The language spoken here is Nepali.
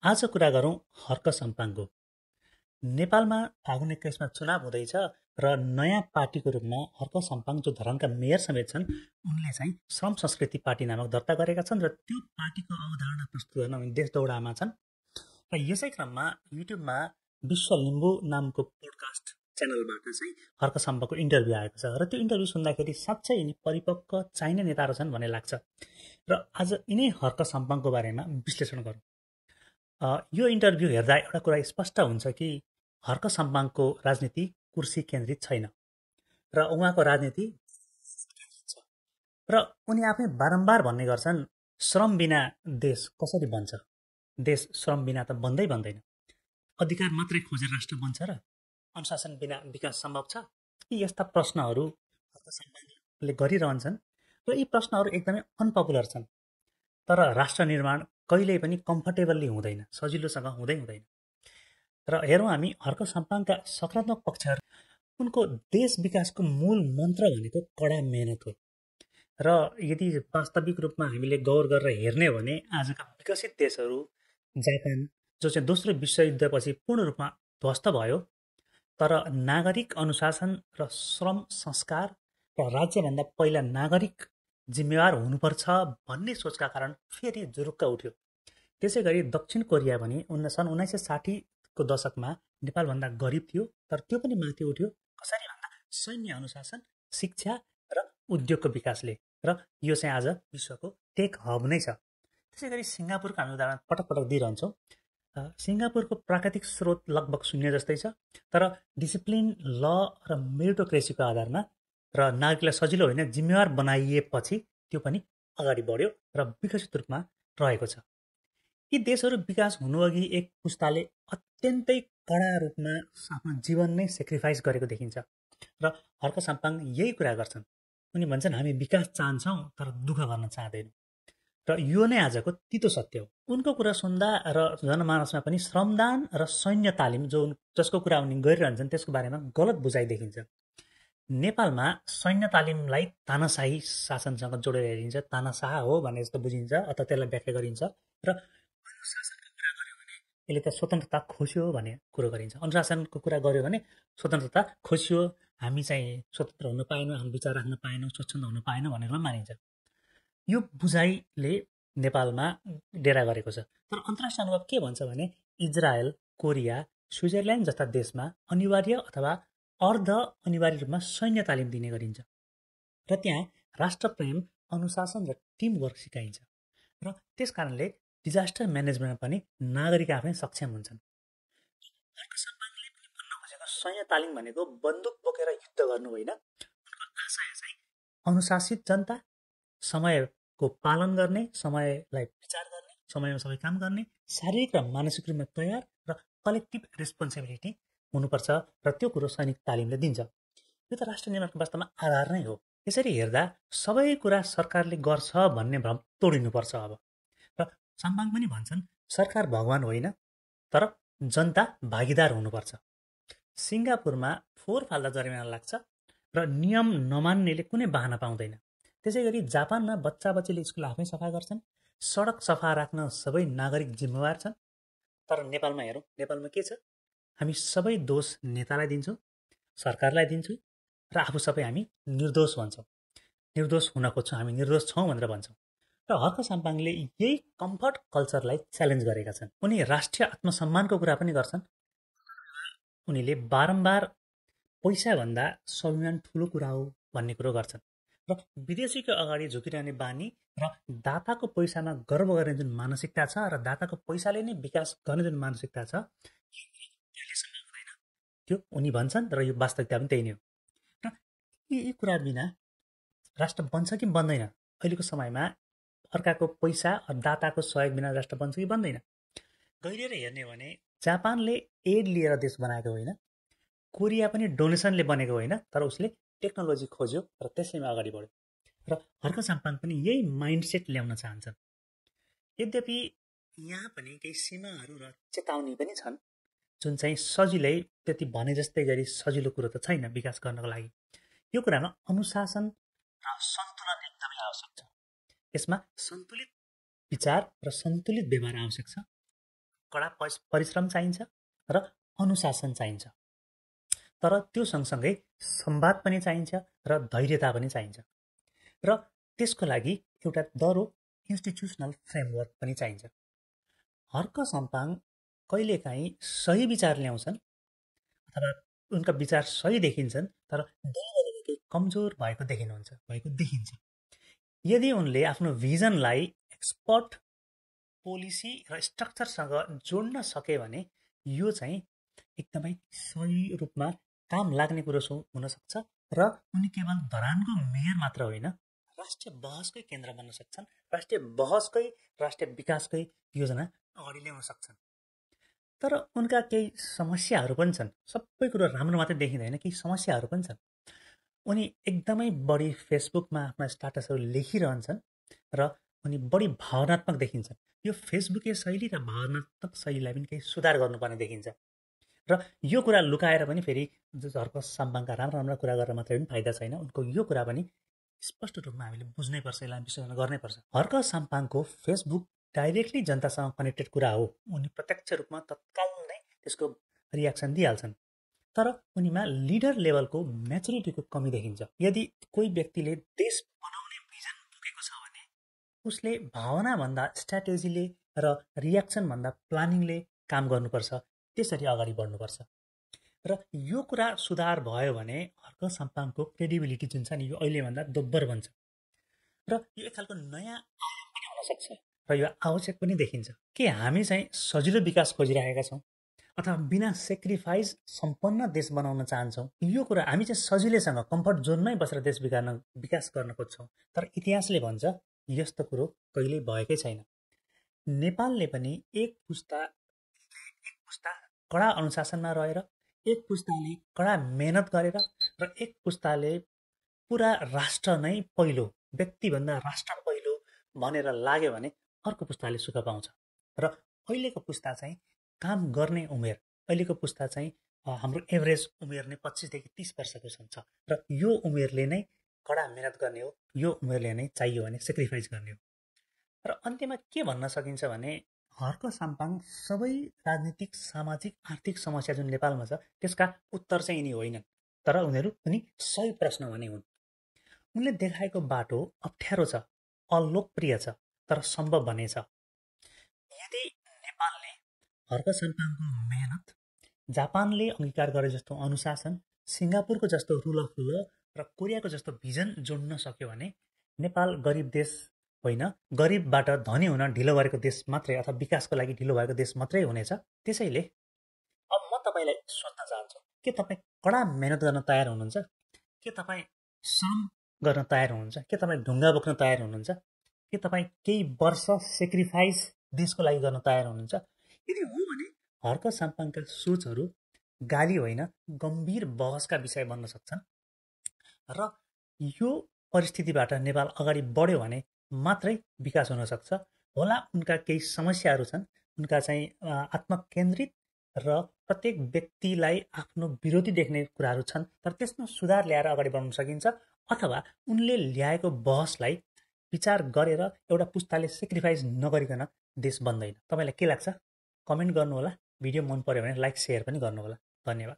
आज कुरा गरौँ हर्क सम्पाङको। नेपालमा फागुन 21मा चुनाव हुँदैछ र नयाँ पार्टीको रूपमा हर्क सम्पाङ जो धरानका मेयर समेत छन् उनले चाहिँ श्रम संस्कृति पार्टी नामक दर्ता गरेका छन् र त्यो पार्टीको अवधारणा प्रस्तुत गर्न उनी देश दौडामा छन्। र यसै क्रममा युट्युबमा विश्व लिम्बू नामको पोडकास्ट च्यानलबाट चाहिँ हर्क सम्पाङको इन्टरभ्यू आएको छ र त्यो इन्टरभ्यू सुन्दाखेरि साँच्चै यिनी परिपक्व चाहिने नेताहरू छन् भन्ने लाग्छ। र आज यिनै हर्क सम्पाङको बारेमा विश्लेषण गरौँ। यो इन्टरभ्यू हेर्दा एउटा कुरा स्पष्ट हुन्छ कि हर्क सम्पाङको राजनीति कुर्सी केन्द्रित छैन र उहाँको राजनीति छ। र उनी आफै बारम्बार भन्ने गर्छन् श्रम बिना देश कसरी बन्छ, देश श्रम बिना त बन्दैन। अधिकार मात्रै खोजेर राष्ट्र बन्छ र अनुशासन बिना विकास सम्भव छ? यी यस्ता प्रश्नहरू हर्क सम्पाङले गरिरहन्छन् र यी प्रश्नहरू एकदमै अनपपुलर छन्। तर राष्ट्र निर्माण कहिल्यै पनि कम्फर्टेबल्ली हुँदैन, सजिलोसँग हुँदैन। र हेरौँ हामी हर्क सम्पाङका सकारात्मक पक्षहरू। उनको देश विकासको मूल मन्त्र भनेको कडा मेहनत हो। र यदि वास्तविक रूपमा हामीले गौर गरेर हेर्ने हो भने आजका विकसित देशहरू, जापान जो चाहिँ दोस्रो विश्वयुद्धपछि पूर्ण रूपमा ध्वस्त भयो, तर नागरिक अनुशासन र श्रम संस्कार र राज्यभन्दा पहिला नागरिक जिम्मेवार हुनुपर्छ भन्ने सोचका कारण फेरि जुरुक्क उठ्यो। त्यसै गरी दक्षिण कोरिया पनि सन् 1960को दशकमा नेपालभन्दा गरिब थियो, तर त्यो पनि माथि उठ्यो। कसरी भन्दा सैन्य अनुशासन, शिक्षा र उद्योगको विकासले। र यो चाहिँ आज विश्वको टेक हब नै छ। त्यसै गरी सिङ्गापुरको हामी उदाहरण पटक पटक दिइरहन्छौँ। सिङ्गापुरको प्राकृतिक स्रोत लगभग शून्य जस्तै छ, तर डिसिप्लिन, ल र मेरिटोक्रेसीको आधारमा र नागरिकलाई सजिलो होइन जिम्मेवार बनाइएपछि त्यो पनि अगाडि बढ्यो र विकसित रूपमा रहेको छ। यी देशहरू विकास हुनुअघि एक पुस्ताले अत्यन्तै कडा रूपमा आफ्नो जीवन नै सेक्रिफाइस गरेको देखिन्छ र हर्क सम्पाङ यही कुरा गर्छन्। उनी भन्छन् हामी विकास चाहन्छौँ तर दुःख गर्न चाहँदैनौँ र यो नै आजको तितो सत्य हो। उनको कुरा सुन्दा र जनमानसमा पनि श्रमदान र सैन्य तालिम जसको कुरा उनी गरिरहन्छन् त्यसको बारेमा गलत बुझाइ देखिन्छ। नेपालमा सैन्य तालिमलाई तानाशाही शासनसँग जोडेर हेरिन्छ, तानाशाह हो भने जस्तो बुझिन्छ अथवा त्यसलाई व्याख्या गरिन्छ। र अनुशासनको कुरा गर्यो भने यसले त स्वतन्त्रता खोस्यो भन्ने कुरो गरिन्छ। अनुशासनको कुरा गर्यो भने स्वतन्त्रता खोस्यो, हामी चाहिँ स्वतन्त्र हुन पाएनौँ, हामी विचार राख्न पाएनौँ, स्वच्छन्द हुन पाएनौँ भनेर मानिन्छ। यो बुझाइले नेपालमा डेरा गरेको छ। तर अन्तर्राष्ट्रिय अनुभव के भन्छ भने इजरायल, कोरिया, स्विजरल्यान्ड जस्ता देशमा अनिवार्य अथवा अर्ध अनिवार्य रूपमा सैन्य तालिम दिने गरिन्छ र त्यहाँ राष्ट्रप्रेम, अनुशासन र टिमवर्क सिकाइन्छ र त्यस कारणले डिजास्टर म्यानेजमेन्टमा पनि नागरिक आफै सक्षम हुन्छन्। हर्क सम्पाङले पनि भन्न खोजेको सैन्य तालिम भनेको बन्दुक बोकेर युद्ध गर्नु होइन। उनको आशय चाहिँ अनुशासित जनता, समयको पालन गर्ने, समयलाई विचार गर्ने, समयमा सबै काम गर्ने, शारीरिक र मानसिक रूपमा तयार र कलेक्टिभ रेस्पोन्सिबिलिटी हुनुपर्छ र त्यो कुरो सैनिक तालिमले दिन्छ। यो त राष्ट्र निर्माणको वास्तवमा आधार नै हो। यसरी हेर्दा सबै कुरा सरकारले गर्छ भन्ने भ्रम तोडिनुपर्छ अब। र सम्पाङ पनि भन्छन् सरकार भगवान होइन, तर जनता भागीदार हुनुपर्छ। सिङ्गापुरमा फोहोर फाल्दा जरिमाना लाग्छ र नियम नमान्नेले कुनै बहाना पाउँदैन। त्यसै गरी जापानमा बच्चा बच्चीले स्कुल आफै सफा गर्छन्, सडक सफा राख्न सबै नागरिक जिम्मेवार छन्। तर नेपालमा हेरौँ, नेपालमा के छ? हामी सबै दोष नेतालाई दिन्छौँ, सरकारलाई दिन्छौँ र आफू सबै हामी निर्दोष भन्छौँ। निर्दोष हुन खोज्छौँ, हामी निर्दोष छौँ भनेर भन्छौँ। र हर्क सम्पाङले यही कम्फर्ट कल्चरलाई च्यालेन्ज गरेका छन्। उनी राष्ट्रिय आत्मसम्मानको कुरा पनि गर्छन्। उनीले बारम्बार पैसाभन्दा स्वाभिमान ठुलो कुरा हो भन्ने कुरो गर्छन् र विदेशीको अगाडि झुकिरहने बानी र दाताको पैसामा गर्व गर्ने जुन मानसिकता छ र दाताको पैसाले नै विकास गर्ने जुन मानसिकता छ त्यो उनी भन्छन् र यो वास्तविकता पनि त्यही नै हो। र यी कुरा बिना राष्ट्र बन्छ कि बन्दैन? अहिलेको समयमा अर्काको पैसा दाताको सहयोग बिना राष्ट्र बन्छ कि बन्दैन? गहिरिएर हेर्ने हो भने जापानले एड लिएर देश बनाएको होइन, कोरिया पनि डोनेसनले बनेको होइन, तर उसले टेक्नोलोजी खोज्यो र त्यसैमा अगाडि बढ्यो। र हर्क सम्पाङ पनि यही माइन्डसेट ल्याउन चाहन्छन्। यद्यपि यहाँ पनि केही सीमाहरू र चेतावनी पनि छन्, जुन चाहिँ सजिलै त्यति भने जस्तै गरी सजिलो कुरो त छैन विकास गर्नको लागि। यो कुरामा अनुशासन र सन्तुलन एकदमै आवश्यक छ। यसमा सन्तुलित विचार र सन्तुलित व्यवहार आवश्यक छ। कडा परिश्रम चाहिन्छ र अनुशासन चाहिन्छ। तर त्यो सँगसँगै संवाद पनि चाहिन्छ र धैर्यता पनि चाहिन्छ र त्यसको लागि एउटा दह्रो इन्स्टिट्युसनल फ्रेमवर्क पनि चाहिन्छ। हर्क सम्पाङ कहिलेकाहीँ सही विचार ल्याउँछन् अथवा उनका विचार सही देखिन्छन्, तर केही कमजोर भएको देखिन्छ। यदि उनले आफ्नो भिजनलाई एक्सपर्ट पोलिसी र स्ट्रक्चरसँग जोड्न सके भने यो चाहिँ एकदमै सही रूपमा काम लाग्ने कुरो हुन सक्छ र उनी केवल धरानको मेयर मात्र होइन, राष्ट्रिय बहसकै केन्द्र बन्न सक्छन्, राष्ट्रिय विकासकै योजना अगाडि ल्याउन सक्छन्। तर उनका केही समस्याहरू पनि छन्। सबै कुरो राम्रो मात्रै देखिँदैन, केही समस्याहरू पनि छन्। उनी एकदमै बढी फेसबुकमा आफ्ना स्ट्याटसहरू लेखिरहन्छन् र उनी बढी भावनात्मक देखिन्छन्। यो फेसबुके शैली र भावनात्मक शैलीलाई पनि केही सुधार गर्नुपर्ने देखिन्छ र यो कुरा लुकाएर पनि फेरि हर्क सम्पाङका राम्रा कुरा गर्न मात्रै पनि फाइदा छैन। उनको यो कुरा पनि स्पष्ट रूपमा हामीले बुझ्नैपर्छ, यसलाई विश्लेषण गर्नैपर्छ। हर्क सम्पाङको फेसबुक डाइरेक्टली जनतासँग कनेक्टेड कुरा हो। उनी प्रत्यक्ष रूपमा तत्काल नै त्यसको रियाक्सन दिइहाल्छन्, तर उनीमा लिडर लेभलको म्याचुरिटीको कमी देखिन्छ। यदि कोही व्यक्तिले देश बनाउने भिजन बोकेको छ भने उसले भावनाभन्दा स्ट्राटेजीले र रियाक्सनभन्दा प्लानिङले काम गर्नुपर्छ, त्यसरी अगाडि बढ्नुपर्छ। र यो कुरा सुधार भयो भने हर्क सम्पाङको क्रेडिबिलिटी जुन छ नि, यो अहिलेभन्दा दोब्बर बन्छ र यो एक खालको नयाँ आयाम पनि हुन सक्छ र यो आवश्यक पनि देखिन्छ। के हामी चाहिँ सजिलो विकास खोजिरहेका छौँ अथवा बिना सेक्रिफाइस सम्पन्न देश बनाउन चाहन्छौँ? यो कुरा हामी चाहिँ सजिलैसँग कम्फर्ट जोनमै बसेर देश विकास गर्न खोज्छौँ, तर इतिहासले भन्छ यस्तो कुरो कहिल्यै भएकै छैन। नेपालले पनि एक पुस्ता कडा अनुशासनमा रहेर, एक पुस्ताले कडा मेहनत गरेर र एक पुस्ताले पुरा राष्ट्र नै पहिलो, व्यक्तिभन्दा राष्ट्र पहिलो भनेर लाग्यो भने अर्को पुस्ताले सुख पाउँछ। र अहिलेको पुस्ता चाहिँ काम गर्ने उमेर, अहिलेको पुस्ता चाहिँ हाम्रो एभरेज उमेर नै 25 देखि 30 वर्षको छ र यो उमेरले नै कडा मेहनत गर्ने हो, यो उमेरले नै चाहियो भने सेक्रिफाइस गर्ने हो। र अन्त्यमा के भन्न सकिन्छ भने हर्क सम्पाङ सबै राजनीतिक, सामाजिक, आर्थिक समस्या जुन नेपालमा छ त्यसका उत्तर चाहिँ यिनी होइनन्, तर उनीहरू पनि सही प्रश्न भने हुन्। उनले देखाएको बाटो अप्ठ्यारो छ, अलोकप्रिय छ, तर सम्भव भने छ। यदि नेपालले हर्क सम्पाङको मेहनत, जापानले अंगीकार गरे जस्तो अनुशासन, सिङ्गापुरको जस्तो रुल अफ ल र कोरियाको जस्तो भिजन जोड्न सक्यो भने नेपाल गरिब देश होइन, गरिबबाट धनी हुन ढिलो गरेको देश मात्रै अथवा विकासको लागि ढिलो भएको देश मात्रै हुनेछ। त्यसैले अब म तपाईँलाई सोध्न चाहन्छु, के तपाईँ कडा मेहनत गर्न तयार हुनुहुन्छ? के तपाईँ श्रम गर्न तयार हुनुहुन्छ? के तपाईँ ढुङ्गा बोक्न तयार हुनुहुन्छ? के तपाईँ केही वर्ष सेक्रिफाइस देशको लागि गर्न तयार हुनुहुन्छ? यदि हो भने हर्क सम्पाङका सोचहरू गाली होइन, गम्भीर बहसका विषय बन्न सक्छन् र यो परिस्थितिबाट नेपाल अगाडि बढ्यो भने मात्रै विकास हुन सक्छ। होला उनका केही समस्याहरू छन्, उनका चाहिँ आत्मकेन्द्रित र प्रत्येक व्यक्तिलाई आफ्नो विरोधी देख्ने कुराहरू छन्, तर त्यसमा सुधार ल्याएर अगाडि बढ्न सकिन्छ। अथवा उनले ल्याएको बहसलाई विचार गरेर एउटा पुस्ताले सेक्रिफाइस नगरिकन देश बन्दैन। तपाईँलाई के लाग्छ? कमेन्ट गर्नुहोला। भिडियो मन पर्यो भने लाइक, सेयर पनि गर्नुहोला। धन्यवाद।